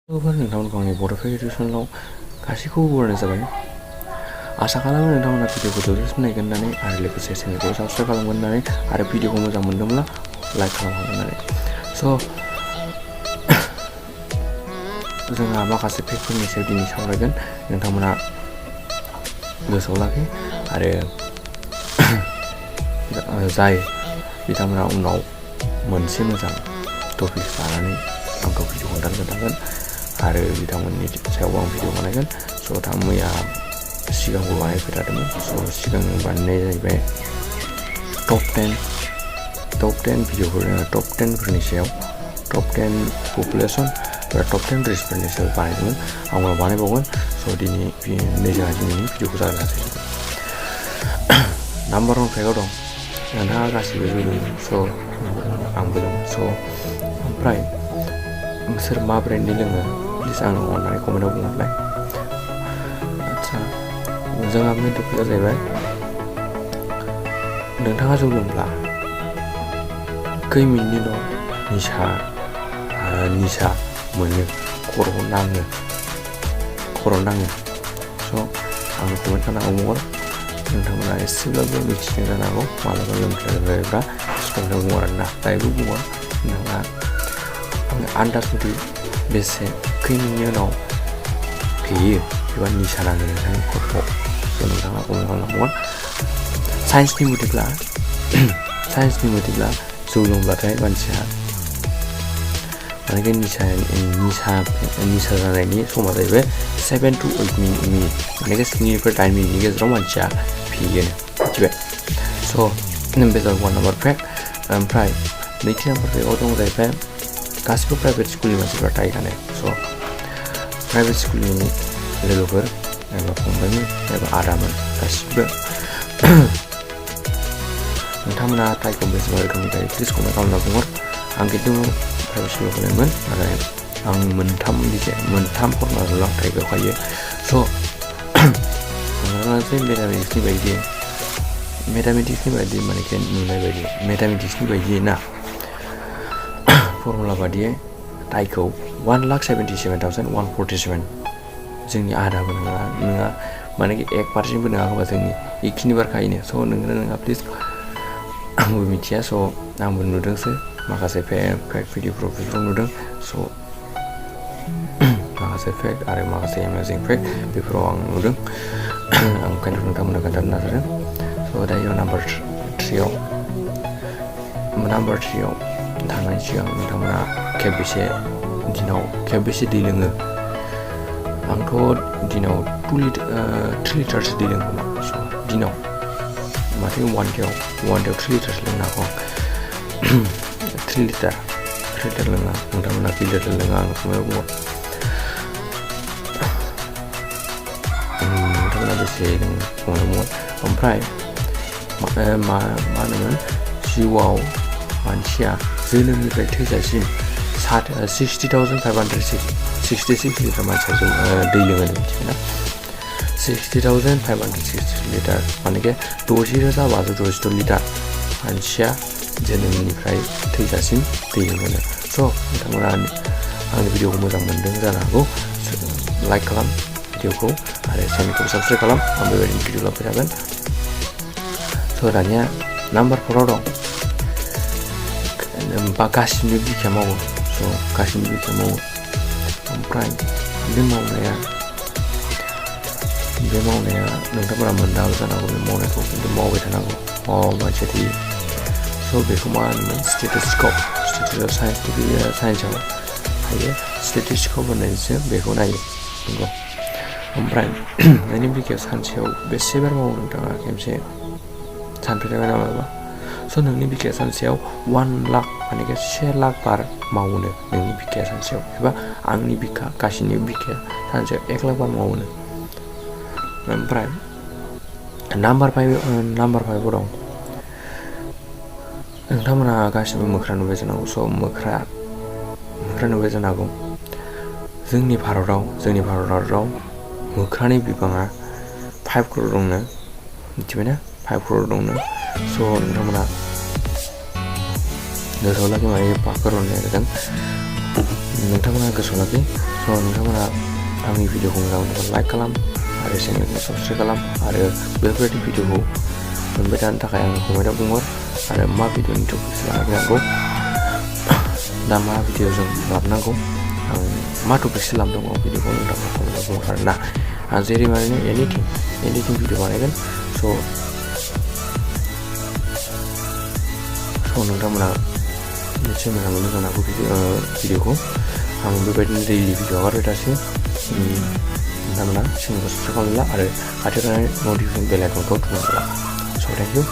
नोंथांमोनखौ आंनि बड' फेडारेसनाव गासैखौबो बरायनाय जाबाय। आसा खालामो नोंथांमोना भिडिअखौ जोबजासिम नायगोन होननानै आरो लोगोसे चेनेलखौ साबस्क्राइब खालामगोन होननानै आरो भिडिअखौ मोजां मोनदोंब्ला लाइक खालामगोन होननानै। जोंहा माखासे फेक्टफोरनि सायाव दिनै सावरायगोन, नोंथांमोना गोसोआव लाखि आरो जाय बिथांमोना उनाव मोनसे मोजां टपिक लानानै आंखौ भिडिअ खोन्थागोन आरो बिथांमोननि सायाव आं भिडिअ बानायगोन। मैया सिगांबो बानायफेरदोंमोन। सिगां बानायनाय जाहैबाय टप 10 भिडिअफोर, टप 10फोरनि सायाव टप 10 पपुलेसन एबा टप 10 रेसफोरनि सायाव बानायदोंमोन। आं उनाव बानायबावगोन। दिनै जोंहा दिनैनि भिडिअखौ जागायनोसै। नाम्बार 1 फेकआव दं नोंथाङा गासिबो जों आंबो दं। ओमफ्राय सोर मा ब्रेन्डनि लोङो प्लिज आंनो अननानै कमेन्टआव बुंहरलाय। आदसा, जोंहा मेन टपिकआ जाहैबाय नोंथाङा जौ लोंब्ला खै मिनिटनि उनाव निसा मोनो, खर' नाङो। आंनो कमेन्ट खालामनांगौ। नोंथांमोना एसेब्लाबो मिथिदों जानांगौ मालाबा लोंफ्लायबायब्ला सिगांनो बुङो आरोना, दायोबो बुङो। नोंथाङा आंनो आन्दाज मथे बेसे खै मिनिटनि उनाव फेयो एबा निसा नाङो नोंथांनि खर'आव, नोंथाङा कमेन्ट खालामनांगौ। साइन्सनि मथेब्ला जौ लोंब्लाथाय मानसिया निसा जानायनि समा जाहैबाय 7 to 8 मिनिट, 7 निफ्राय 8 मिनिटनि गेजेराव मानसिया फेयो, मिथिबाय। बे जाबाय 1 नाम्बार फेक्ट। ओमफ्राय नैथि नाम्बार फेक्टआव दं जाहैबाय गासिबो प्राइभेट स्कुलनि मानसिफ्रा टाइ गानो। प्राइभेट स्कुलनि लोगोफोर एबा फंबायमोन एबा आदामोन गासिबो नोंथांमोना टाइखौ बेसेबां रोखोमनि टाइ प्लिज कमेन्ट खालामना बुंहर। आं खिन्थु प्राइभेट स्कुलाव फरायोमोन, नाथाय आं मोनथाम फर्मुला टाइखौ खायो। मेथामेटिक्सनि बायदि माने नुनाय बायदि मेथामेटिक्सनि बायदियै ना फर्मुला बादियै टाइखौ 1,77,147 जोंनि आदाबो नङा माने 1% नङा होनबा जोंनि बेखिनि बारखायनो। नोंहा प्लिज आंबो मिथिया, आंबो नुदोंसो माखासे फेक्ट भिडिअफ्राव बेफोराव नुदों। माखासे फेक्ट आरो माखासे एमेजिं फेक्ट बेफोराव आं नुदों। आं ओंखायनो नोंथांमोननो खोन्थानो नाजादों। दायो नाम्बार 3आव थांनायनि सिगां नोंथांमोना खेबबेसे दै लोङो? आंथ' दिनाव 3 लिटारसो दै लोङो खोमा। दिनाव माथो 1 डेयाव 3 लिटारसो लोंनो हागौ आं। 3 लिटार लोङा। नोंथांमोना खै लिटार लोङा आं खोमायाव बुङो। नोंथांमोना बेसे लोङो खोमायाव बुङो। ओमफ्राय मा होनोमोन, जिउआव मानसिया जोनोमनिफ्राय थैजासिम 60,566 लिटार मानसिया दै लोङो, मिथिबायना? 60,566 लिटार मानेखे 60,566 लिटार मानसिया जोनोमनिफ्राय थैजासिम दै लोङो। नोंथांमोना आंनि भिडिअखौ मोजां मोनदों जानो हागौ। लाइक खालाम भिडिअखौ आरो चेनेलखौ साबस्क्राइब खालाम। आं बेबायदिनो भिडिअ लाबोबाय थागोन। दानिया नाम्बार 4आव दं गासिबो बिखाया मावो। ओमफ्राय बे मावनाया नोंथांमोना मोनदाङो जानांगौ। बे मावनायखौ खिन्थु मावबाय थानांगौ, मानसिया थैयो। बेखौ मा होनोमोन? स्टेटिस्क'प साइन्सआव हायो। स्टेटिस्क'प होननानैसो बेखौ नायो, नंगौ। ओमफ्राय नोंनि बिखायाव सानसेयाव बेसेबार मावो नोंथाङा खेबसे सानफेरबाय नामा? नोंनि बिखाया सानसेयाव 1 लाख माने 1 लाख बार मावोनो नोंनि बिखाया सानसेयाव, एबा आंनि बिखा गासिनि बिखाया सानसेयाव 1 लाख बार मावोनो। ओमफ्राय नाम्बार 5आव दं नोंथांमोना गासिबो मोख्रा नुबाय जानांगौ। मोख्रा नुबाय जानो हागौ। जोंनि भारत हादराव मोख्रानि बिबाङा 5 crore दंनो, मिथिबायना? 5 crore दंनो। नोंथांमोना गोसोआव लाखि माने 5 crore होननाय जादों। नोंथांमोना गोसोआव लाखि। स' नोंथांमोना आंनि भिडिअखौ मोजां मोनोबा लाइक खालाम आरो चेनेलखौ साबस्क्राइब खालाम आरो बेफोरबायदि भिडिअखौ मोनबाय थानो थाखाय आंनो कमेन्टआव बुंहर आरो मा भिडिअनि टपिक्स लाबोनांगौ दा मा भिडिअ जों लाबोनांगौ आं मा टपिक्स लाबोनांगौ भिडिअखौ नोंथांमोना कमेन्टआव बुंहर आरोना आं जेरै माने एनिथिं भिडिअ बानायगोन स' नोंथांमोना निश्चय मोजां मोनो जानो हागौ भिडिअखौ आं बेबायदिनो दैलि भिडिअ हगारबाय थासै नोंथांमोना चेनेलखौ साबस्क्राइब खालामला आरो खाथियाव थानाय नटिफिकेसन बेल आइकनखौ थुनानै ला स' थेंक इउ